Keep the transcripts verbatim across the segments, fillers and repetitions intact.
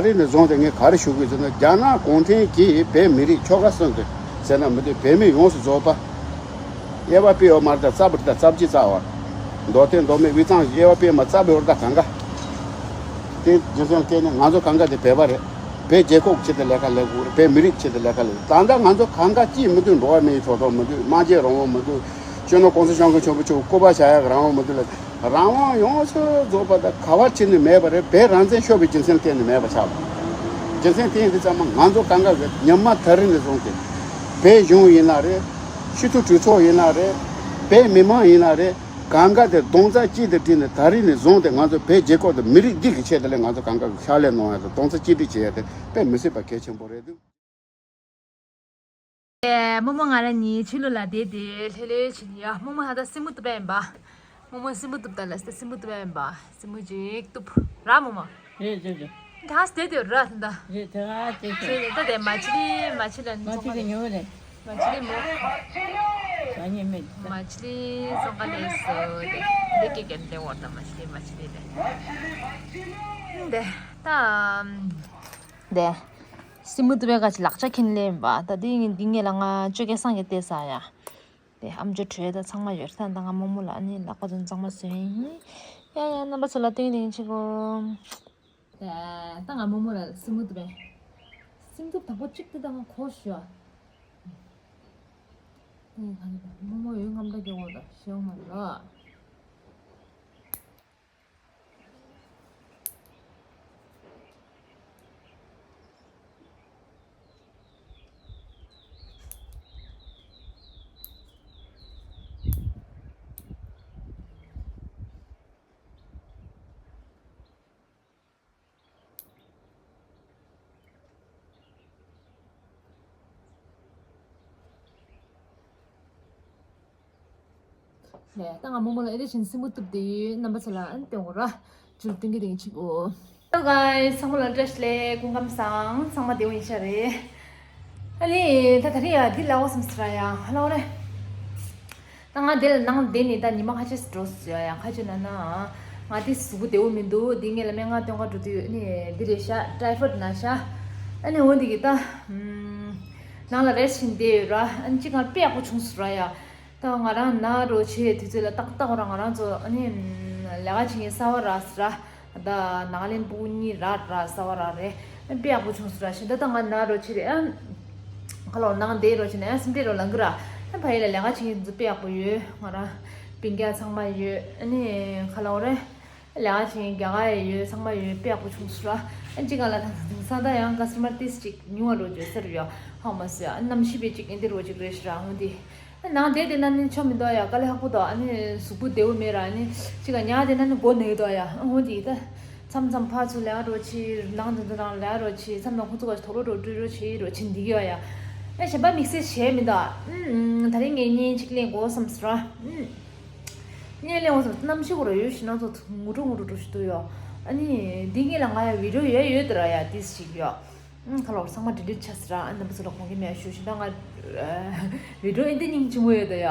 ད་རེས་ནས་བཟུང་སྟེ་ངས་ག་རེ་ཞུ་དགོས་ཟེར་ན། རྒྱ་ནག་གུང་ཁྲན་གྱིས་བོད་མི་རིགས་ཁྱོ་ག་གསོན་ཏེ་ཟེར་ན་མི་འདུག་བོད་མི་ཡོངས་སུ་རྫོགས་པ། དབྱེ་བ་ཕྱེ་བ་མ་རེད། ད་རྩ་བ་རེད། ད་རྩ་བ་གཅིག་རྩ་བ། མདོ་སྟོད་མདོ་སྨད་དབུས་གཙང་དབྱེ་བ་ཕྱེ་མ་རྩ་བའི་བར་ད་གང་ག་དེ་རྒྱུ་མཚན་བལྟས་ནས་ང་ཚོ་གང་ག་དེ་བོད་པ་རེད། བོད་རྒྱལ་ཁབ་ཆེད་དུ་ལས་ཀ་ལས་དགོས་རེད། བོད་མི་རིགས་ཆེད་དུ་ལས་ཀ་ལས། ད་ལྟ་ང་ཚོ་གང་ག་ཅིས་མི་འདུག་འགྲོ་བ་མིའི་ཐོབ་ཐང་མི་འདུག་སྨྲ་བརྗོད་རང་དབང་མི་འདུག་སྤྱི་ནོར་༸གོང་ས་༸སྐྱབས་མགོན་ཆེན་པོ་མཆོག་སྐུ་པར་བཞག་ཡག་རང་དབང་མི་འདུག་ལ། རང་དབང་ཡོངས་སུ་རྫོགས་པ་ད་ག་བ་ཕྱིན་ནས་མེད་པ་རེད། བོད་རང་བཙན་ཤོར་བའི་རྒྱུ་མཚན་བརྟེན་ནས་མེད་པ་ཆགས་པ། རྒྱུ་མཚན་དེ་ཡིན་དུས་ཙམ་པ་ང་ཚོ་གང་ག་གི་ཉི་མ་ད་རེས་ནས་བཟུང་སྟེ། བོད་གཞུང་ཡིན་ན་རེད། སྤྱི་འཐུས་གྲོས་ཚོགས་ཡིན་ན་རེད། བོད་མི་མང་ཡིན་ན་རེད། གང་ག་དེ་རྡོག་རྩ་གཅིག་ཏུ་བསྒྲིལ་ནས་ད་རེས་ནས་བཟུང་སྟེ་ང་ཚོ་བོད་རྒྱལ་ཁབ་དང་མི་རིགས་འདི་གི་ཆེད་དུ་ལས་ང་ཚོ་གང་ག་གི་ཕྱག་ལས་གནང་ཡག་དང་རྡོག་རྩ་གཅིག་སྒྲིལ་བྱེད་ཡག་དེ་དཔེ་མི་སྲིད་པ་གལ་ཆེན་པོ་རེད་འདུག་ཨེ། རྨོ་མོ་ང་རང་གཉིས་ཆོས་ལུགས་ལ་བསྡད་དེ་ལྷོད་ལྷོད་བྱེད་ཡ། རྨོ་མོ་ཧ་ད་སེན་མོ་གཏུབ་པ་ཡིན་པ། རྨོ་མོ་སེན་མོ་གཏུབ་ད་ལ་སེན་མོ་གཏུབ་པ་ཡིན་པ། སེན་མོ་ཅིག་གཏུབ་ར་རྨོ་མོ། རེད་རེད་རེད། ད་བསྡད་དེ་ར་ད། རེད་ད་བསྡད་དེ། ད་དེ་མ་ཆི་ལི་མ་ཆི་ལ་མ་ཆི་ལི་ཉོ་རེད། མ་ཆི་ལི་མོ། ང་གཉིས་མེད་ད། མ་ཆི་ལི་སོང་ག་ལས་སོ་དེ། འདི་སྐད་ཀྱང་བདེ་བོ་ད་མ་ཆི་ལི་མ་ཆི་ལི་དེ། དེ་ད། དེ། སེན་མོ་གཏུབ་པའི་ཁ་ཅིག་ལག་ཆ་འཁྱེར་ལེན་པ། ད་འདི་འདི་ངེད་ལ་ང་ཅོ་སྐལ་བཟང་གིས་སྟེར་ས་ཡ། དེ་ཨམ་ཅོག་དྲོད་ད་ཚང་མ་ཡོད་ད། ད་ང་རྨོ་མོ་ལ་ཨ་ནི་ལག་པ་དུང་གཙང་མ་བཟོས་ཡིན། ཡ་ཡ་རྣམ་པ་ཚོ་ལ་སྟོན་སྟོན་ཆེ་གོ། དེ་ད་ང་རྨོ་མོ་ལ་སེན་མོ་གཏུབ་པས། སེན་མོ་གཏུབ་དང་པོ་གཅིག་དེ་ད་ང་གོ་ཞུ་ཨ། དེ་ག་རེ་ད་རྨོ་མོ་ཡོད་རྔམ་ད་རྒྱག་གོ་ད་ཤེས་ཡོང་མ་རེད་ལ། ནས་ད་ང་རྨོ་མོ་ལ་ཨེ་རེ་བཞིན་སེན་མོ་གཏུབ་དེ་ཡོད། རྣམ་པ་ཚོ་ལ་ཨ་ནི་སྟོན་གོ་ར། ཇུ་ལ་སྟོན་གི་དེ་ཡིན་ཆིག་གོ། Hello guys, ཚང་མ་ལ་བཀྲ་ཤིས་བདེ་ལེགས། སྐུ་ཁམས་བཟང་། ཚང་མ་བདེ་པོ་ཡིན་ཤག་རེད། ཨ་ནི་ད་ད་རེས་ཡ་འདི་ལའོ་བསམ་སི་ར་ཡ་ཧ་ལོ་རེད། ད་ང་འདི་ལ་ནང་འདི་ནི་ད་ཉི་མ་ཁ་ཤས་སུ་འགྲོ་སོང་ཡ། ཁ་ཅིག་ན་ན་ང་འདི་གཟུགས་པོ་བདེ་པོ་མི་འདུག་འདི་ངེད་ལ་སྨན་ཁང་སྟོན་ག་འགྲོ་དུས་ནི་འདི་རེད་ཤག་ཊའི་ཕོཌ་ན་ཤག་ཨ་ནི་འོ་འདི་གི་ད་ནང་ལ་རེ་སི་ཊི་བྱས་བསྡད་ཡོད་ར། ཨ་ནི་ཅིག་ང་དཔེ་ཡག་པོ་བྱུང་སོང་ར་ཡ། ད་ང་རང་ན་རོ་ཆེ་དུས་ཚོད་ལ་ཏག་ཏག་ར་ང་རང་ཚོ་ཨ་ནི་ལས་ཀ་བྱེད་མཁན་གསར་པ་རག་སོང་ར། ད་ནཱ་ལེནྡྲ་ཕྲུ་གུ་གཉིས་རག་ར། གསར་པ་རག་རེད། དཔེ་ཡག་པོ་བྱུང་སོང་ར། ཤི་ད་ད་ང་ན་རོ་ཆེ་རེད་ཨ། ཁ་ལོ་ནང་བསྡད་རོ་ཆེ་ནས་ཨ་སེམས་ཁྲལ་རོ་ལང་གི་ར། ཨ་ཕ་ཡུལ་ལ་ལས་ཀ་བྱེད་མཁན་ཚོ་དཔེ་ཡག་པོ་ཡོད། ང་རང་སྤུན་ཀྱག་ཚང་མ་ཡོད། ཨ་ནི་ཁ་ལོ་རེད། ལས་ཀ་བྱེད་མཁན་རྒྱ་གར་ཡང་ཡོད། ཚང་མ་ཡོད། དཔེ་ཡག་པོ་བྱུང་སོང་ར། ཨ་ཅིག་ག་ལ་ད་དེང་སང་ད་ཡང་ཀ་སི་ཊ་མར་ཏིས་ཅིག་ཉུང་བ་རོ་བརྗོད་ས་རེད་ཡ། ཧ་མ་སོ་ཡ། ཨ་གནམ་གཤིས་པའི་ཅིག་ཨེ་འདི་རོ་ཅིག་རེད་ཤི་ར་ཧོ་འདི། ནང་བསྡད་བསྡད་ན་ནི་ཆོ་མི་འདུག་ཡ། དཀའ་ལས་ཁག་པོ་འདུག་ཨ་ནི་གཟུགས་པོ་བདེ་པོ་མེད་ར། ཨ་ནི་ཅིག་ག་ཉལ་བསྡད་ན་ནི་མགོ་ན་གི་འདུག་ཡ། ཨ་འོ་འདི་ད་མཚམས་མཚམས་ཕར་ཚུར་ལས་རོགས་བྱེད། ནང་དུ་འདུག་ནང་ལས་རོགས་བྱེད། མཚམས་ནང་ཁོ་ཚོ་ག་དོག་ལོ་རོགས་སྤྲུལ་རོགས་བྱེད་རོགས་བྱེད་འདི་གི་ཡ། ཨ་གཞན་པ་དམིགས་བསལ་བྱས་མི་འདུག་ཨ་ད་རིང་ངས་བརྙན་ཅིག་ལེན་དགོས་བསམ་སོང་ར། ཨ་བརྙན་ལེན་དགོས་བསམ། གནམ་གཤིས་ཁོ་ར་ཡོད་ཤི་ན་ཚོ་ངུ་འགྲོ་ངུ་འགྲོ་འགྲོ་ཤི་འདུག་ཡ། ཨ་ནི་འདི་ངེད་ལ་ང་ཡ་བི་ཌི་ཡོ་ཡོད་ཡོད་དེ་ར་ཡ། ཏིས་ཅིག་ཡ། ཁ་ལོ་ཚང་མ་ཌི་ལིཊ་ཆགས་སོང་ར། ཨ་རྣམ་པ་ཚོ་ལ་དགོངས་འགལ་མེད་ཞུ་ཞུ་ད། ང་བི་ཌི་ཡོ་ཨེ་འདི་སྙིང་རྗེ་མོ་ཡོད་ད་ཡ།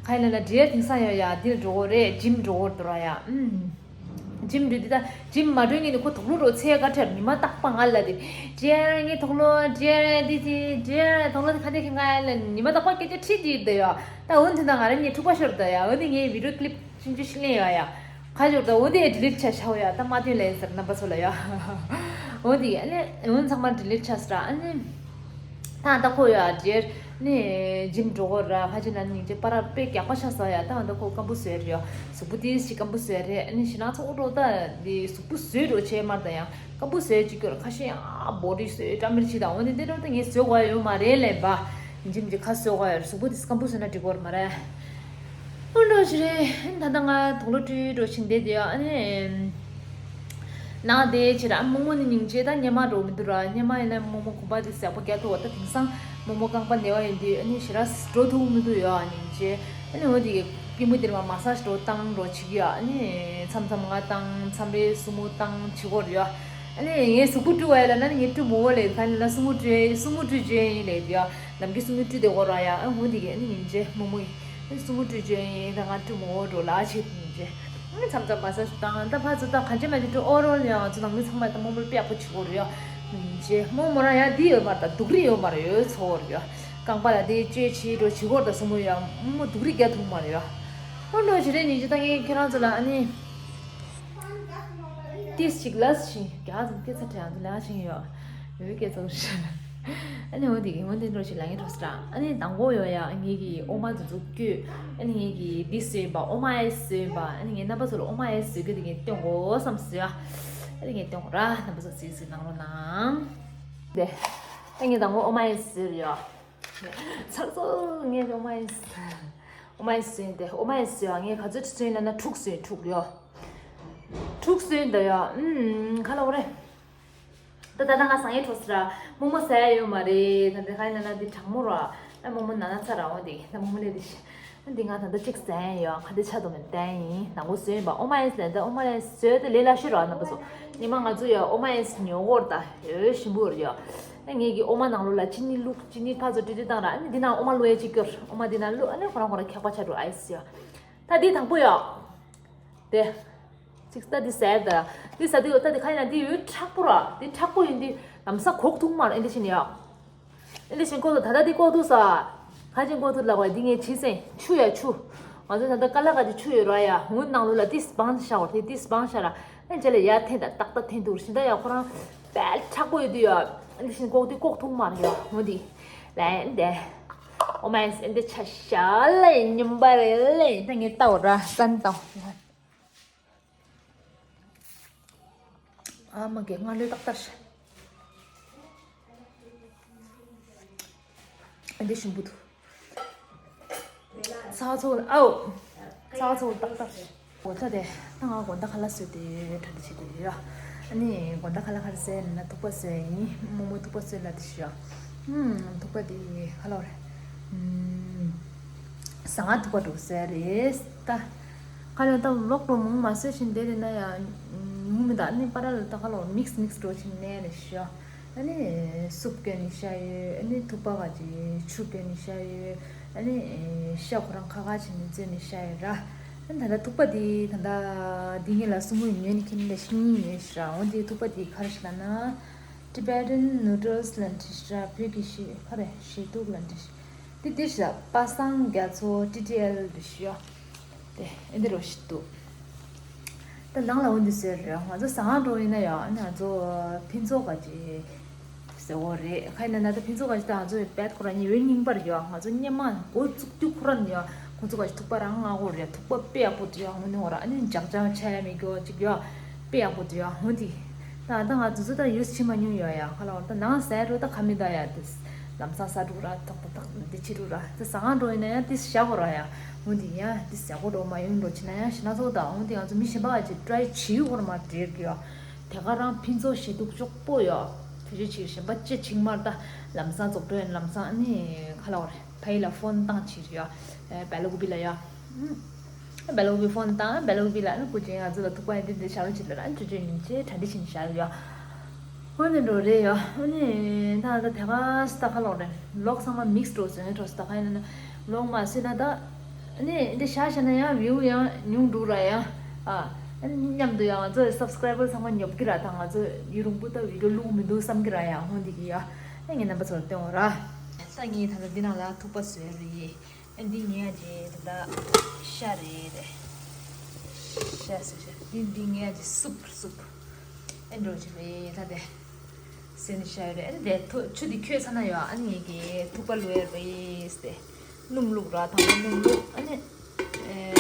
ག་ཡིན་ལ་ན་ཌི་ཡར་དེང་སང་ཡོད་ཡ། འདིར་འགྲོ་གོ་རེད། ཇིམ་འགྲོ་གོ་འདུག་ར་ཡ། ཨུམ། ཇིམ་འགྲོ་དེ་ད་ཇིམ་མ་འགྲོ་ངེད་ནི་ཁོ་དོག་ལོ་རོ་ཚེ་ག་ཁྲབ་ཉི་མ་རྟག་པ་ང་ལ་དེ་ཌི་ཡར་ངའི་དོག་ལོ་ཌི་ཡར་འདི་དེ་ཌི་ཡར་དོག་ལོ་དེ་ག་དེ་ཁེ་ང་ལ་ཉི་མ་རྟག་པ་སྐད་ཆ་ཁྲིད་དེ་ཡོད་ད་ཡ། ད་འོན་ཏེ་ད་ང་རང་ངའི་འཁྲུག་པ་ཤོར་ད་ཡ། འོན་ཏེ་ངའི་བི་ཌི་ཡོ་ཀི་ལིབ་ཆུང་ཆུང་ཞིག་ལེན་ཡོད་ཡ། ཁ་ཞོར་ད་འོ་དེ་ཌི་ལིཊ་བྱ་བྱའོ་ཡ། ད་མ་སྟོན་ལ་ཡིན་ཟེར་རྣམ་པ་ཚོ་ལ་ཡ། འོ་དེ་ཨ་ནི་འོ་ཚང་མ་ཌི་ལིཊ་ཆགས་སོང་ར། ཨ་ནི་ད་ད་ཁོ་ཡ་ཌི་ཡར་ནི་ཇིམ་འགྲོ་གོ་ར། ཁ་ཅིག་ན་ནི་སྙིང་རྗེ་པ་ར་དཔེ་རྒྱགས་པ་ཆགས་སོང་ཡ། ད་ད་ཁོ་སྐམ་པོ་བཟོས་རེད་ཡ། གཟུགས་པོ་དེ་ཞིག་སྐམ་པོ་བཟོས་རེད། ཨ་ནི་ཞེ་ན་ཚོགས་འགྲོ་ད་དེ་གཟུགས་པོ་བཟོས་འགྲོ་བྱས་མར་ད་ཡ། སྐམ་པོ་བཟོས་ཅིག་སྐྱོར་ཁ་ཤས་ཡ་བོ་ཌི་བཟོས་ཀྲ་མིར་ཆི་ད། འོ་དེ་དེ་འགྲོ་ད་ངས་བཟོས་གོ་ཡ་ཡོད་མ་རེད་ལས་པ། ཇིམ་གྱི་ཁ་གསོ་ག་ཡར་གཟུགས་པོ་དེ་སྐམ་པོ་བཟོས་ན་འགྲིག་གོ་མ་རེད། ཨོ་འགྲོ་ཞིག་རེད། ད་ལྟ་ང་དོག་ལོ་སྤྲུལ་འགྲོ་ཞིང་བསྡད་དེ་ཨ་ནི། ནང་དེ་ཕྱིར་ཨ་རྨོ་མོ་ནི་སྙིང་རྗེ་ད་སྙེ་མ་འགྲོ་མི་འདུག་ར། སྙེ་མ་ཡིན་ན་རྨོ་མོ་གོམ་པ་དེ་ཟད་པོ་རྒྱག་ཐུབ་བ། ད་དེང་སང་རྨོ་མོ་རྐང་པ་ན་བ་ཡིན་དུས་ཨ་ནི་ཞེ་དྲག་འགྲོ་ཐུབ་མི་འདུག་ཡ། སྙིང་རྗེ་ཨ་ནི་འོ་དེ་གི་པུས་མོ་དེར་མ་མ་སཱ་ཇི་འགྲོ་བཏང་འགྲོ་བྱེད་ཀྱི་ཡ། ཨ་ནི་མཚམས་མཚམས་ང་བཏང་མཚམས་རེ་སྲུ་མོ་བཏང་བྱེད་གོ་ར་ཡ། ཨ་ནི་ངའི་གཟུགས་པོ་བཀྲུ་བ་ཡ་ལ་ན་ནི་ངའི་བཀྲུ་མོ་བོ་ལས་ད་ནི་ན་སྲུ་མོ་བཀྲུ་སྲུ་མོ་བཀྲུ་བྱེད་ཡིན་ལས་དེ་ཡ། ནམ་རྒྱུན་སྲུ་མོ་བཀྲུས་བསྡད་ཀྱི་ཡོད་ར་ཡ། ཨ་འོ་འདི་གས་ཨ་ནི་སྙིང་རྗེ་རྨོ་མོ་ཡིན། ཨ་ནི་སྲུ་མོ་བཀྲུས་བྱས་ཡིན། ད་ང་བཀྲུ་མོ་འགྲོ་ལ་ཆེད་དུ་སྙིང་རྗེ། མཚམས་མཚམས་མ་ཟ་ཞུ་དང་ད་ཕ་ཚོ་ད་གང་ཅི་མ་ཅི་ཏུ་ཨོ་རོལ་ཡང་ཚོ་ནང་མི་ཚང་མ་ད་རྨོ་མོར་དཔེ་ཡག་པོ་བྱེད་དགོས་རེད་ཡ། ཅེ་རྨོ་མོ་རང་ཡང་འདི་ཡོད་མ་རེད། ད་སྡུག་རིགས་ཡོད་མ་རེད། ཡོད་ཚོ་རེད་ཡ། རྐང་པ་ལ་དེ་བཅོས་བྱེད་འགྲོ་བྱེད་སྒོར་ད་སོ་མོ་ཡ་རྨོ་མོ་སྡུག་རིགས་རྒྱག་ཐུབ་མ་རེད་ཡ། ཨོ་ནོ་ཞི་རེ་ཉིན་ཅི་ད་ངས་ཁྱེད་རང་ཚོ་ལ་ཨ་ནི་ཏིས་ཅིག་ལ་ཞིང་རྒྱ་ཚོ་སྐད་ཆ་དྲན་ཚོ་ལ་ཞིང་ཡོད། ཡོད་སྐད་ཚོ་ཞིག་ཨ་ནི་འོ་དེ་གི་འོ་དེ་འགྲོ་ཞིག་ལ་ངས་འགྲོ་སྲ། ཨ་ནི་དང་པོ་ཡོད་ཡ། ངེད་ཀྱི་ཨོ་མ་དུ་ཚོ་བསྐྱོད། ཨ་ནི་ངེད་ཀྱི་འདི་བཟོས་པ་ཨོ་མ་ཨེ་བཟོས་པ། ཨ་ནི་ངས་རྣམ་པ་ཚོ་ལ་ཨོ་མ་ཨེ་བཟོས་གི་དེ་ངས་སྟོན་གོ་བསམ་སོང་ཡ། ཨ་ནི་ངས་སྟོན་གོ་ར། རྣམ་པ་ཚོ་གཟིགས་གཟིགས་གནང་རོགས་གནང་། དེ་ཨ་ངས་དང་པོ་ཨོ་མ་ཨེ་བཟོས་ཡ། ཚགས་ཚུད་ངས་ཨོ་མ་ཨེ་ཨོ་མ་ཨེ་བཟོས་ཏེ་ཨོ་མ་ཨེ་བཟོས་ཡ། ངས་ག་ཚོད་བཟོས་ན་ན་དྲུག་བཟོས། དྲུག་ཡ། དྲུག་བཟོས་འདི་ཡ། ཨུམ་ཁ་ལ་འོ་རེད། ད་ད་ད་ང་སང་ཡེ་འཕྲོ་སི་ར། རྨོ་མོ་ཟ་ཡ་ཡོད་མ་རེད། ད་འདི་ཁ་ཡིན་ན་ན་འདི་གྲང་མོ་ར། ཨ་རྨོ་མོ་ན་ན་ཚ་ར་འོ་འདི་ད་རྨོ་མོ་ལས་འདི་ཤི། འདི་ང་ད་ད་གཅིག་ཟ་ཡ་ཡོད། ཁ་འདི་ཆ་དོ་མེད་བསྟན་ཡིན། ནང་ལོ་ཟོས་ཡིན་པ་ཨོ་མ་ཨེས་ལས་ད་ཨོ་མ་ཨེས་ཟོས་ད་ལས་ལ་ཤི་ར་ན་པ་སོ། ཉི་མ་ང་ཚོ་ཡ་ཨོ་མ་ཨེས་ཉོ་གོར་ད་ཡོད་ཞིམ་པོ་ར་ཡ། ཨ་ངེད་ཀྱི་ཨོ་མ་ནང་ལོ་ལ་ཅི་ནི་བླུག་ཅི་ནི་ཕ་ཚོ་ཏི་ཏི་བཏང་ར། ཨ་ནི་འདི་ནང་ཨོ་མ་བླུག་ཡ་གཅིག་སྐྱོར། ཨོ་མ་འདི་ནང་བླུག་ཨ་ནི་ཁོ་རང་ཁོ་རང་ཁྱག་པ་ཆ་འགྲོ་ཨེས་ཡ། ད་འདི་དང་པོ་ཡ། དེ། ཅིག་ལྟ་འདི་ཟེར་ད། འདི་ཟ་འདི་ཡོད་ལྟ་འདི་ཁ་ཡིན་ན་འདི་ཡོད་མཁྲེགས་པོ་ར། འདི་མཁྲེགས་པོ་ཡིན་འདི་ལམ་སང་གོག་ཐུག་མ་རེད། ཨེ་འདི་བཞིན་ཡ། ཨེ་འདི་བཞིན་ཀོ་ཐུག་ད་ལྟ་འདི་ཀོ་ཐུག་ས། ཁ་ཅིག་ཀོ་ཐུག་ལབ་པ་འདི་ངས་བྱིས་སེང་ཆུ་ཡ་ཆུ། ང་ཚོ་ད་ལྟ་ཀ་ལ་ཀ་ཅིག་ཆུ་ཡོད་ར་ཡ། འུ་ནང་ལོ་ལ་ཏིས་སྦང་ཤ་བར་དེ་ཏིས་སྦང་ཤ་ར། ཨེ་འཇལ་ལ་ཡ་འཐེན་ད་ཏག་ཏག་འཐེན་འདུག་ཤིན་ད་ཡ་ཁོ་རང་དཔལ་མཁྲེགས་པོ་ཡོད་དུ་ཡ། ཨེ་འདི་བཞིན་ཀོག་འདི་ཀོག་ཐུག་མ་རེད་ཡ། འོ་འདི། ལན་འདི། ཨོ་མ་ཨེ་འདི་ཆ་ཤ་ལ་ཉིན་པ་རེ་ལ་ད་ངས་ལྟ་བ་ར་སན་དང་། ཨ་མ་གི་སྔ་ལོས་ཏག་ཏག་ཤ། ཨ་འདི་ཞིམ་པོ་འདུག་ཚ་ཚོ་ཨའོ། ཚ་ཚོ་ཏག་ཏག་ཤ། འོ་ཚ་དེ་ད་ང་དགོང་དག་ཁ་ལག་བཟོས་ཏེ་གྲ་སྒྲིག་བྱེད་དེ་ཡོད། ཨ་ནི་དགོང་དག་ཁ་ལག་ག་རེ་བཟོས་ན་ཐུག་པ་བཟོས་ཡིན། རྨོ་མོ་ཐུག་པ་བཟོས་ལ་དེ་ཤི་ཡ། ཐུག་པ་དེ་ཁ་ལག་རེད། ཟ་ང་ཐུག་པ་འགྲོ་ཟེར་རེད་ད། ཁ་ལོ་ད་ལོག་འགྲོ་མང་མ་བཟོས་ཤིང་དེ་རེད་ན་ཡ། ཉུང་མི་ད་ནི་པ་ར་ལ་ད་ཁ་ལོ་མིགས་མིགས་འགྲོ་ཆིན་ནས་རེད་ཤོ། ཨ་ནི་སུབ་གྱོན་ནི་ཤ་ཡོད། ཨ་ནི་ཐུག་པ་ག་ཅི་ཆུ་གྱོན་ནི་ཤ་ཡོད། ཨ་ནི་ཤ་ཁོ་རང་ཁ་ཁ་ཆིན་ནི་བཙོས་ནི་ཤ་ཡོད་ར། ཨ་ནི་ད་ད་ཐུག་པ་དེ་ད་ད་འདི་ངེད་ལ་སུ་མོ་ཡིན་ཉོས་ནི་ཁྱེད་ནི་ལ་ཤི་ཉིན་ཉོས་ཤི་ར། འོན་ཏེ་ཐུག་པ་དེ་ཁ་ར་ཤི་ལ་ན། Tibetan noodles ལ་འདྲི་ཤ་བོད་ཀྱི་ཤི་ཁ་རེ་ཤི་ཐུག་ལ་འདྲི་ཤ། དེ་དེ་ཤ་པ་སངས་རྒྱ་མཚོ་ཊི་ཊི་ཨེལ་འདྲི་ཤ། དེ་ཨེ་འདི་རོ་ཤི་འདུག་ད་ནང་ལ་འོ་འདི་ཟེར་རེད། ང་ཚོ་ཟ་ཁང་འགྲོ་ཡིན་ན་ཡང་ང་ཚོ་ཕུན་ཚོགས་ག་ཅི་ཟེར་བོ་རེད། ཁ་ཡིན་ན་ད་ཕུན་ཚོགས་ག་ཅི་ད་ང་ཚོ་བེད་ཁོ་ར་ཉི་འོད་རྙིང་པར་ཡོད། ང་ཚོ་སྙེ་མ་འགོ་བཙུགས་དུས་ཁོ་ར་ནི་ཡོད། ཁོ་ཚོ་ག་ཅི་ཐུག་པ་རང་ང་གོ་རེད། ཐུག་པ་དཔེ་ཡག་པོ་འདྲ་ཡོད། ངོ་ནི་འོ་ར་ཨ་ནི་འཇག་འཇག་ཆ་ཡ་མི་གོ་ཅིག་ཡོད། དཔེ་ཡག་པོ་འདྲ་ཡོད། འོ་འདི་ད་ད་ང་ཚོ་ཚོ་ད་ཡུས་ཕྱི་མ་ཉུང་ཡོད་ཡ། ཁ་ལ་འོ་ད་ནང་ཟས་རུ་ད་ཁ་མི་ད་ཡ་དེ་ལམ་སང་ས་དྲུག་ར་ཐག་ཐག་ཐག་འདི་ཕྱི་རུ་ར་ད་ཟ་ཁང་འགྲོ་ཡིན་ན་ཡང་དེ་བཞག་གོ་ར་ཡ། འོ་འདི་ཡ་དེ་ཟ་གོ་འགྲོ་མ་ཡོང་འགྲོ་ཕྱི་ན་ཡ་ཤི་ན་ཚོ་ད་འོ་འདི་ང་ཚོ་མི་གཞན་པ་ག་ཅིག་ཀྲའི་བྱེད་ཡུལ་གོ་ར་མ་འདྲེར་གི་ཡ། དེ་ག་རང་ཕུན་ཚོགས་ཞེ་སྡུག་ཅོག་པོ་ཡ། དེ་ཅི་ཅིག་གཞན་པ་ཅི་ཅིག་མར་ད་ལམ་སང་རྫོགས་འགྲོ་ཡིན། ལམ་སང་ཨ་ནི་ཁ་ལ་བ་རེད། ཕ་ཡི་ལ་ཕོན་བཏང་ཕྱིར་ཡ། བེ་ལ་ཀུ་པི་ལ་ཡ། བེ་ལ་ཀུ་པི་ཕོན་བཏང་། བེ་ལ་ཀུ་པི་ལ་ཨ་ནི་སྐུ་མཁྱེན་ང་ཚོ་ལ་ཐུག་པ་ཡིན་དེ་འདི་ཤར་བ་ཅིག་ལ་ཨ་ནི་ཅོ་ཅོ་ཉིན་ཅེ་གྲ་འདི་ཕྱིན་ཤར་ཡ། ཧོ་ནི་འགྲོ་རེད་ཡ། ཨ་ནི་ད་ད་དེ་ག་སི་ད་ཁ་ལོག་རེད། ལོག་ཚང་མ་མིག་སི་འགྲོ་ཟེར་ནས་འགྲོ་སི་ད་ཁ་ཡིན་ན་ལོག་མ་སི་ན་ད། ཨ་ནི་འདི་ཤ་ཤ་ན་ཡང་བིའུ་ཡང་ཉུང་འགྲོ་ར་ཡ། ཨ་ཨ་ནི་མཉམ་དུ་ཡང་ང་ཚོ་སབ་སི་ཀ་རའི་བར་ཚང་མ་ཉོབ་ཀི་ར། ད་ང་ཚོ་ཡུན་རིང་པོ་ད་བི་ཌི་ཡོ་བླུག་མི་འདུག་བསམ་ཀི་ར་ཡ། ཧོ་འདི་གི་ཡ། ཨ་ངའི་རྣམ་པ་ཚོར་སྟོན་འོ་ར། ད་ངས་ད་ལྟ་འདི་ནང་ལ་ཐུག་པ་བཟོས་རེད། ཨ་འདི་ངས་ཨ་ཅེ་ད་ལྟ་ཤ་རེད་རེད། ཤ་ཟེར་ཤ་འདི་འདི་ངས་ཨ་ཅེ་སུབ་སུབ། ཨ་འགྲོ་ཅིག་རེད་ད་དེ། སེན་ཤ་རེད། ཨ་ནི་དེ་ཐུ་ཆུ་དེ་ཁྱོད་ཚ་ན་ཡོད། ཨ་ནི་ངས་ཀྱི་ཐུག་པ་ལོས་རེད་དེ། སྣུམ་བླུགས་ར་དང་པོ་སྣུམ་བླུགས། ཨ་ནི་ཨེ་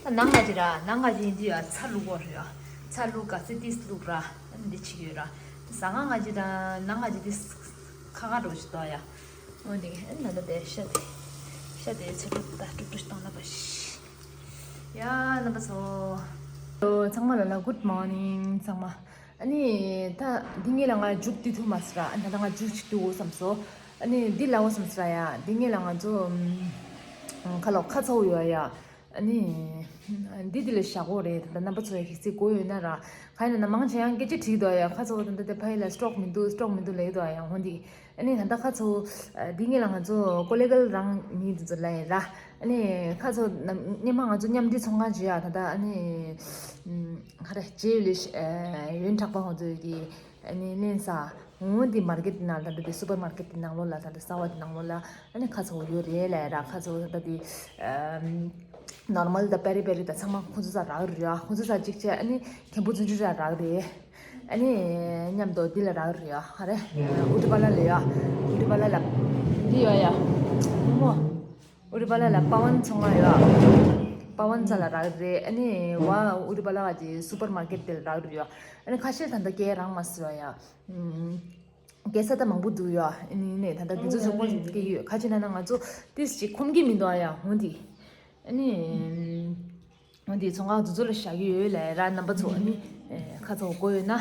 ད་ནང་ག་ཅི་ར་ནང་ག་ཅི་འདི་ཡོད་ཚ་བླུགས་པ་རེད་ཡ། ཚ་བླུགས་ག་ཚི་ཏིས་བླུགས་ར། ཨ་ནི་འདི་ཆིག་ཡོད་ར། ཟ་ཁང་ག་ཅི་ར་ནང་ག་ཅི་ཏིས་ཁ་ཁ་འགྲོ་ཅིག་ཏོ་ཡ། འོ་འདི་ཨ་ནི་ད་དེ་ཤ་དེ་ཤ་དེ་ཚ་དྲུག་ད་དྲུག་དྲུག་བཏང་ན་པ་ཤི། ཡ་རྣམ་པ་ཚོ། ཚང་མ་ལ་ལ་good morning ཚང་མ། ཨ་ནི་ད་འདི་ངེད་ལ་ང་རྒྱུག་དུས་ཐུབ་མ་སི་ར། ཨ་ད་ད་ང་རྒྱུག་ཅིག་ཏུ་འོ་བསམ་སོ། ཨ་ནི་འདི་ལ་འོ་བསམ་སི་ར་ཡ། འདི་ངེད་ལ་ང་ཚོ་ཁ་ལོག་ཁ་ཚ་བོ་ཡོད་ཡ། ཨ་ནི། འདི་འདི་ལ་བཞག་གོ་རེད། ད་རྣམ་པ་ཚོ་ཡ་གི་སི་གོ་ཡོད་ན་ར། ག་ཡིན་ན་མང་ཆེ་ཡང་སྐད་ཆ་དྲིས་འདུག་ཡ། ཁ་ཚོ་ད་ལྟ་དེ་ཕ་ཡི་ལ་སི་ཊོག་མི་འདུག་སི་ཊོག་མི་འདུག་ལབ་འདུག་ཡ། འོ་འདི། ཨ་ནི་ད་ལྟ་ཁ་ཚོ། འདི་ངེད་ལ་ང་ཚོ་ཀོ་ལེ་གལ་རང་མི་འདི་ཚོ་ལ་ཡ་ར། ཨ་ནི་ཁ་ཚོ་ནམ་སྔོན་མ་ང་ཚོ་མཉམ་འབྲེལ་ཚོང་ཁང་བྱས་ཡ། ད་ལྟ་ཨ་ནི། ཁ་རེ་རྗེས་ཡོད་ལས་ཡོན་གྲགས་པ་ང་ཚོ་གི་ཨ་ནི་ལེན་ས། འོ་འདི་མར་ཀེ་ཊི་ནང་ད་ལྟ་དེ་སུ་པར་མར་ཀེ་ཊི་ནང་ལོགས་ལ་ད་ལྟ་གསར་བ་དེ་ནང་ལོགས་ལ་ཨ་ནི་ཁ་ཚོ་ཡོད་རེད་ལ་ཡ་ར། ཁ་ཚོ་ད་ལྟ་དེ། ནོར་མལ་དང་པེ་རི་པེ་རི་དང་ཚང་མ་ཁོང་ཚོ་ས་རག་རེད་ཡ། ཁོང་ཚོ་ས་གཅིག་བྱས་ཨ་ནི་མཁན་པོ་བརྩོན་འགྲུས་ལ་རག་རེད། ཨ་ནི་མཉམ་དུ་འདི་ལ་རག་རེད་ཡ། ཧ་རེ། ཨུ་ཏི་པ་ལ་ལ་ཡ། ཨུ་ཏི་པ་ལ་ལ། འདི་ཡ་ཡ། མོ། ཨུ་ཏི་པ་ལ་ལ་པ་ཝན་ཚོང་ཁང་ཡ། པ་ཝན་ས་ལ་རག་རེད། ཨ་ནི་བ་ཨུ་ཏི་པ་ལ་ག་ཅི་སུ་པར་མར་ཀེ་ཊི་དེ་ལ་རག་རེད་ཡ། ཨ་ནི་ཁ་ཤས་ད་ལྟ་སྐད་རང་མ་སུ་ཡ་ཡ། སྐད་ས་ད་མང་པོ་འདུག་ཡ། ཨ་ནི་ནས་ད་ལྟ་དེ་ཚོ་ཚོ་ཁོང་ཚོ་སྐད་ཡོད། ཁ་ཅིག་ན་ན་ང་ཚོ་ཏིས་ཅིག་ཁོམ་གྱི་མི་འདུག་ཡ། འོ་འདི། ཨ་ནི། འོ་འདི་ཚོང་ཁང་དེ་ཚོ་ལ་བཞག་གི་ཡོད་ལ་ར། རྣམ་པ་ཚོ་ཨ་ནི། ཁ་ཚོ་དགོས་ཡོད་ན།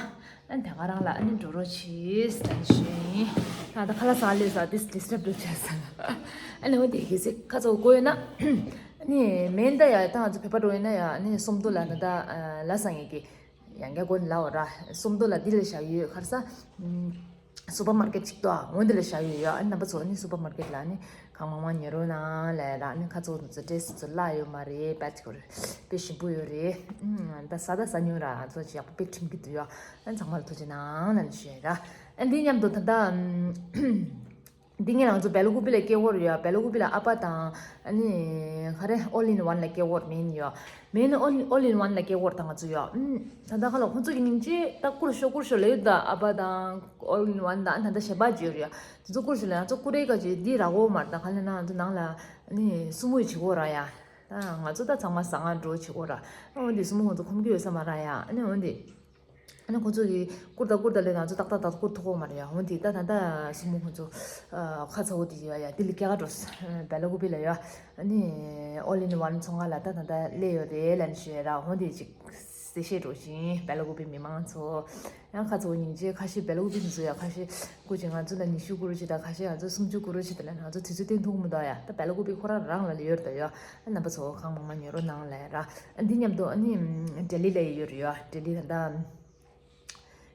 ཨ་ནི་དེ་ག་རང་ལ་ཨ་ནི་འགྲོ་རོགས་བྱེད་ཟེར་ཞུ་ཡིན། ད་ད་ཁ་ལག་ཟ་ལས་ཟ་ཏིས་ཏིས་རབ་འགྲོ་བྱས་ཟ། ཨ་ནི་འོ་འདི་གལ་སྲིད་ཁ་ཚོ་དགོས་ཡོད་ན། ཨ་ནི་མེན་ད་ཡ་ད་ང་ཚོ་བོད་པ་འགྲོ་ཡོད་ན་ཡ། ཨ་ནི་སོམ་དོ་ལ་ད་ད་ལ་ས་ངེས་ཀྱི། ཡང་བསྐྱར་སྒོ་ནས་ལབ་པ་ར། སོམ་དོ་ལ་འདི་ལ་བཞག་ཡོད། ག་རེ་ཟ། སུ་པར་མར་ཀེ་ཊི་ཅིག་ཏོ་འོ་འདི་ལ་བཞག་ཡོད་ཡ། ཨ་ནི་རྣམ་པ་ཚོ་ནི་སུ་པར་མར་ཀེ་ཊི་ལ་ནི་གང་མང་མང་ཉོ་རོགས་གནང་ལ་ར། ནི་ཁ་ཚོ་ཚོ་ཌི་རེ་སི་ཚོ་ལ་ཡོད་མ་རེད། པད་ཁོ་རེ་དཔེ་ཞིམ་པོ་ཡོད་རེད། ཨ་ད་ཟ་ད་ཟ་ཉོ་ར། ཚོ་ཅི་ཡག་པོ་པེག་ཁྲིམ་གི་འདུག་ཡ། ཨ་ཚང་མ་ལ་ཐུགས་རྗེ་གནང་ལ་ནི་ཞུ་ཡ་ར། ཨ་འདི་མཉམ་དུ་ད་ད། འདི་ངས་ང་ཚོ་བེ་ལ་ཀུ་པི་ལ་སྐྱེ་བོར་ཡོད། བེ་ལ་ཀུ་པི་ལ་ཨ་ཕ་དང་ཨ་ནི་ག་རེ་ཨོལ་ཨིན་ཝན་ལ་སྐྱེ་བོར་མིན་ཡོད། མིན་ཨོལ་ཨོལ་ཨིན་ཝན་ལ་སྐྱེ་བོར་དང་ང་ཚོ་ཡོད། ཨུམ། ད་ལྟ་ཁ་ལོ་ཁོང་ཚོ་གི་མིང་ཅི་ད་ཀུར་ཤོ་ཀུར་ཤོ་ལ་ཡོད། ད་ཨ་ཕ་དང་ཨོལ་ཨིན་ཝན་དང་ད་ལྟ་ཞེ་པ་ཅི་ཡོད་རེད་ཡ། དེ་ཚོ་ཀུར་ཤོ་ལ་ང་ཚོ་ཀུ་རེ་ཀ་ཅི་འདི་ར་གོ་མར་ད་ག་ལ་ན་ང་ཚོ་ནང་ལ་ཨ་ནི་སུ་མུ་བྱེད་གོ་ར་ཡ། ད་ང་ཚོ་ད་ཚང་མ་ཟ་ང་འགྲོ་བྱེད་གོ་ར། འོ་འདི་སུ་མུ་ཁོང་ཚོ་ཁོམ་གི་ཡོད་ས་མ་ར་ཡ། ཨ་ནི་འོ་འདི། ཨ་ནི་ཁོ་ཚོ་གིས་བསྐུར་དང་བསྐུར་དང་ལས་ང་ཚོ་ཏག་ཏག་ཏག་བསྐུར་ཐུབ་ཀྱི་མ་རེད་ཡ། འོ་འདི་ད་ད་ད་སྲུ་མོ་ཁོ་ཚོ་ཨ་ཁ་ཚ་བོ་དེ་ཡ་ཡ་དེ་ལ་སྐྱེལ་ག་འགྲོ་ས་བེ་ལ་ཀུ་པི་ལ་ཡ། ཨ་ནི་ཨོལ་ཨིན་ཝན་ཚོང་ཁང་ལ་ད་ད་ད་སླེབས་ཡོད་རེད་ལབ་ནས་ཞུ་ཡ་ར། འོ་འདི་ཅིག་གསལ་བཤད་འགྲོ་བཞིན་བེ་ལ་ཀུ་པི་མི་མང་ཚོ་ཡང་ཁ་ཚ་བོ་སྙིང་རྗེ། ཁ་ཤས་བེ་ལ་ཀུ་པི་དེ་ཚོ་ཡ་ཁ་ཤས་སྐུ་མཁྱེན་ང་ཚོ་ལ་ཉི་ཤུ་བསྐུར་རོགས་བྱེད་དང་། ཁ་ཤས་ང་ཚོ་སུམ་ཅུ་བསྐུར་རོགས་བྱེད་དང་ལབ་ན་ང་ཚོ་དུས་ཚོད་བསྟུན་ཐུབ་ཀྱི་མི་འདུག་ཡ། ད་བེ་ལ་ཀུ་པི་ཁོ་རང་རང་ལ་ཡོད་རེད་ཡ། རྣམ་པ་ཚོ་གང་མང་མང་ཉོ་རོགས་གནང་ལབ་ཡ་ར། ཨ་འདི་མཉམ་དུ་ཨ་ནི་ལྡི་ལི་ལ་ཡོད་རེད་ཡ། ལྡི་ལི་ད་ད།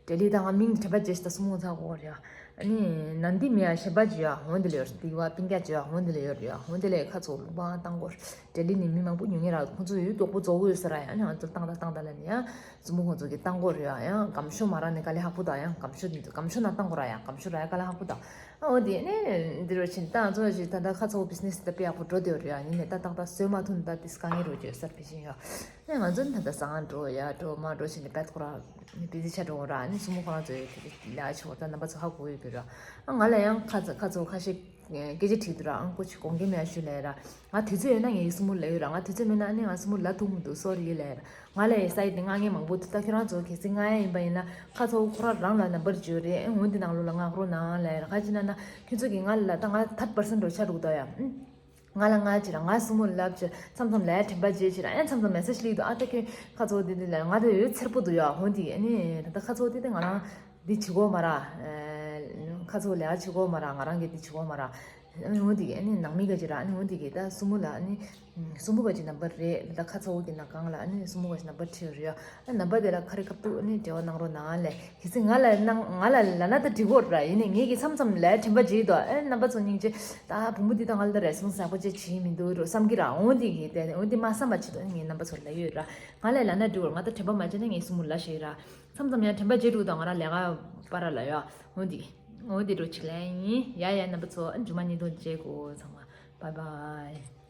ལྡི་ལི་ད་ང་མིང་དྲན་པ་བརྗེད་ཤག་ད་སྲུ་མོ་ཚ་གོ་རེད་ཡ། ཨ་ནི་ནན་དི་མི་ཡ་ཞེ་པ་ཅི་ཡ་འོ་འདི་ལ་ཡོད་རེད། དི་བ་པིང་ཀྱ་ཅི་ཡ་འོ་འདི་ལ་ཡོད་རེད་ཡ། འོ་འདི་ལ་ཁ་ཚོ་ལུང་པ་བཏང་གོ། ལྡི་ལི་ནས་མི་མང་པོ་ཉོ་ངེས་ར། ཁོང་ཚོ་ཡོད་མགྱོགས་པོ་རྫོགས་གོ་ཡོད་ས་ར་ཡ། ཨ་ནི་ང་ཚོ་བཏང་ད་བཏང་ད་ལ་ནི་ཡ། སྲུ་མོ་ཁོང་ཚོ་གི་བཏང་གོ་རེད་ཡ། ཡང་སྒམ་ཤོ་མ་ར་ནི་དཀའ་ལས་ཁག་པོ་ད། ཡང་སྒམ་ཤོ་ནི་སྒམ་ཤོ་ན་བཏང་གོ་ར་ཡ། སྒམ་ཤོ་ར་ཡ་དཀའ་ལས་ཁག་པོ་ད། ཨོ་དེ་ནས་འདི་རུ་ཕྱིན་ད་ང་ཚོ་ཞིག་ད་ལྟ་ཁ་ཚ་བོ་བི་ཛི་ནེ་སི་དེ་དཔེ་ཡག་པོ་འགྲོ་བསྡད་ཡོད་རེད་ཡ། ཡིན་ནའི་ད་ཏག་ཏག་བཟོས་མ་ཐུབ་ན་ད་དེ་དཀའ་ངལ་རུ་འགྱོད་སར་ཕེབས་བཞིན་ཡོད། ཨ་ང་ཚོ་ནི་ད་ལྟ་ཟ་ཁང་འགྲོ་ཡ་འགྲོ་མ་འགྲོ་བྱས་ནས་བད་ཁོ་རང་བི་ཛི་ཆགས་འགྲོ་གོ་ར། ཨ་ནི་སྲུ་མོ་ཁོ་རང་ཚོ་ཡོད་དེ་ལས་ཆོག་ད་རྣམ་པ་ཚོ་ཧ་གོ་ཡོད་གི་ར། ཨ་ང་ལ་ཡང་ཁ་ཚ་ཁ་ཚ་བོ་ཁ་ཤས་སྐད་ཆ་དྲིས་འདུག་ར། ཨང་ཀོ་ཆི་དགོངས་འགལ་མེད་ཡ་ཞུ་ལབ་ར། ང་དུས་ཚོད་ཡོད་ན་ངས་སྲུ་མོ་ལབ་ཡོད་ར། ང་དུས་ཚོད་མེད་ན་ཨ་ནི་ང་སྲུ་མོ་ལབ་ཐུབ་མི་འདུག་སོ་རི་ལབ་ར། ང་ལ་ཡི་སའི་དེ་ང་ངས་མང་པོ་འདུག་ད་ཁྱོད་རང་ཚོ་གལ་སྲིད་ང་ཡ་ཡིན་པ་ཡིན་ན་ཁ་ཚ་བོ་ཁོ་རང་རང་ལ་ནམ་བར་བརྗོད་རེད། ཨེ་འོན་ཏེ་ནང་ལོགས་ལ་ང་ཁོ་རང་ནང་ལ་ཡ་ཁ་ཅིག་ན་ན་ཁྱོད་ཚོ་གིས་ང་ལ་ད་ང་ཐར་པར་སན་འགྲོ་ཆ་འདུག་ད་ཡ། ཨུམ། ང་ལ་ང་ཅི་ར་ང་སྲུ་མོ་ལབ་ཅི་མཚམས་མཚམས་ལ་ཡ་དྲན་པ་བརྗེད་ཅི་ར། ཨེ་མཚམས་མཚམས་མེ་སེ་ཇི་སླེབས་འདུག་ཨ་ད་ཁྱོད་ཁ་ཚ་བོ་དེ་དེ་ལ་ང་དེ་ཡོད་ཚེར་པོ་འདུག་ཡ། འོན་ཏེ་ཨ་ནི་ད་ཁ་ཚ་བོ་དེ་དེ་ང་རང་འདི་བྱེད་གོ་མ་ར། ཁ་ཚ་བོ་ལས་ཀ་བྱེད་གོ་མ་ར། ང་རང་གིས་འདི་བྱེད་གོ་མ་ར། འོན་ཏེ་ཨ་ནི་ནང་མི་ག་ཅི་ར། ཨ་ནི་འོན་ཏེ་གི་ད་སྲུ་མོ་ལ་ཨ་ནི། སྲུ་མོ་ག་ཅི་ནམ་བར་རེད། ད་ཁ་ཚ་བོ་གི་ནང་གང་ལ་ཨ་ནི་སྲུ་མོ་ག་ཅི་ནམ་བར་ཁྲིད་ཡོད་རེད། ཨ་ནམ་བར་དེ་ལ་ཁ་རི་ཁ་ཐུག་ཨ་ནི་འབྲེལ་བ་གནང་རོགས་གནང་ལས། གལ་སྲིད་ང་ལ་གནང་ང་ལ་ལབ་ན་ད་འགྲིག་གོ་ར། ཡིན་ནའི་ངེད་ཀྱི་མཚམས་མཚམས་ལ་དྲན་པ་བརྗེད་འདུག་ཨ་རྣམ་པ་ཚོ་སྙིང་རྗེ། ད་བུ་མོ་འདི་ད་ང་ལ་ད་རེ་ཟུང་ཟག་པོ་ཅིག་བྱེད་མི་འདུག་རོ་བསམ་གི་ར། འོན་ཏེ་གི་དེ་འོན་ཏེ་མ་བསམ་པ་ཅིག་ད་ངས་རྣམ་པ་ཚོར་ལབ་ཡོད་ར། ང་ལ་ལབ་ན་འགྲིག་གོ། ང་ད་དྲན་པ་མ་བརྗེད་ན་ངས་སྲུ་མོ་ལབ་ཤེས་ར། མཚམས་མཚམས་ཡང་དྲན་པ་བརྗེད་འདུག་ད་ང་རང་ལས་ཀ་པར་ལ་ཡོད། འོན་ཏེ་འོན་ཏེ་འགྲོ་ཅིག་ལན་ཡིན་ཡ། ཡ་རྣམ་པ་ཚོ་ཨ་མཇུག་མ་ཉིན་དོན་བྱེད་དགོས་ཚང་མ། Bye bye.